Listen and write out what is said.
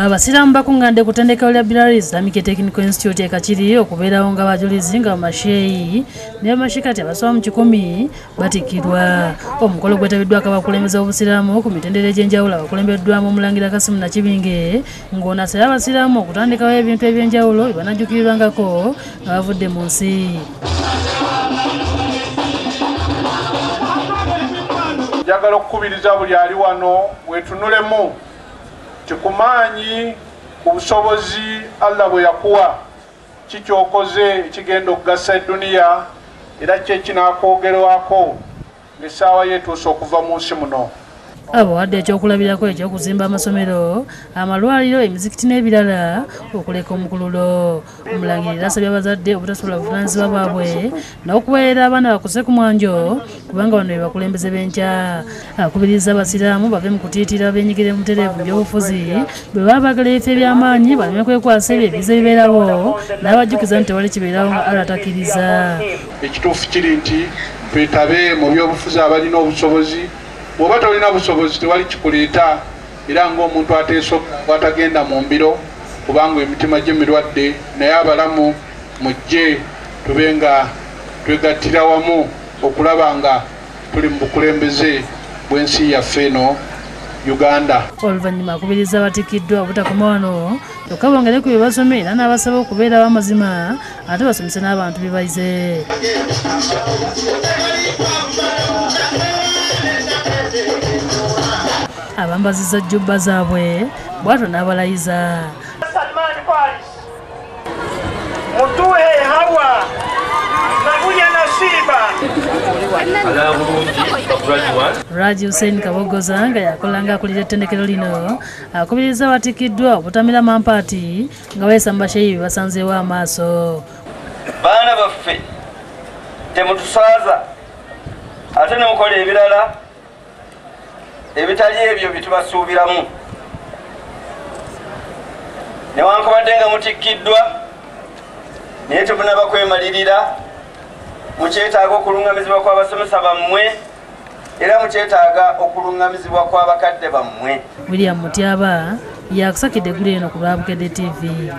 Abasiraamu bakuŋŋaanidde ku ttendekero lya Bilal Islamic Technical Institute e Kakiri okubeerawo nga bajulizi nga bamasheeyi ne bamashikati abasoba mu 100 batikkirwa. Omukolo gwetabiddwako abakulembeze b'obusiraamu ku mitendera egy'enjawulo abakulembeddwamu Omulangira Kasimu Nakibinge ng'ono asabye abasiraamu okutandikawo ebintu eby'enjawulo bye banajjukirirwangako nga bavudde mu nsi. Njagala okukubiriza buli ali wano weetunulemu tikumaanyi ku busobozi Allah bwe yakuwa, kikyokoze ekigenda okugasa edduniya era kye kinaakwogerwako ng'essaawa yeetuuse okuva mu nsi muno. Abawadde ekyokulabirako eky'okuzimba amasomero, amalwaliro, emizikiti n'ebirala okuleka omukululo. Omulangira era asabye abazadde obutasobola buvunaanyizibwa bwabwe n'okuweerera abaana bakuse ku mwanjo kubanga bano be bakulembeze b'enkya. Akubiriza abasiraamu bave mu kutiitira beenyigire mu butereevu mu byobufuzi bwe baba baagala ebifo eby'amaanyi baleme kwekwasa ebyo ebiza ebibeerawo n'abajjukiza nti tewali kibeerawo nga Allah takkiriza. Ekituufu kiri nti twetabe mu byobufuzi abalina obusobozi. Bw'oba tolina busobozi tewali kikuleeta, era ng'omuntu ateesobola atagenda mu mbiro kubanga emitima gye mirwadde, naye abalamu mujje tube nga twegattira wamu okulaba nga tuli mu bukulembeze bw'ensi yaffe eno Uganda. Oluvannyuma akubiriza abatikkiddwa obutakoma wano kyokka bongere ku bye basomye era n'abasaba okubeera ab'amazima ate basomese n'abantu bye bayize. Abambazizza jjubba zaabwe bw'atyo n'abalayiza. Salman Faris, Mutuhe Hawa, Nabuya Nasiba. Raji Hussein Kabogoza nga yakola ng'akulira ettendekero lino akubiriza abatikkiddwa obutamira mampaati nga bayisa mu basheeyi be basanzeewo amaaso. Baana baffe temutuswaza ate ne mukola ebirala ebitali ebyo bitubasuubiramu. Newankubadde nga mutikkiddwa naye temunaba kwemalirira, mukyetaaga okuluŋŋamizibwa kw'abasomesa bammwe era mukyetaaga okuluŋŋamizibwa kw'abakadde bammwe. William Mutyaba yakusakidde eggulu eno ku lwa Bukedde TV.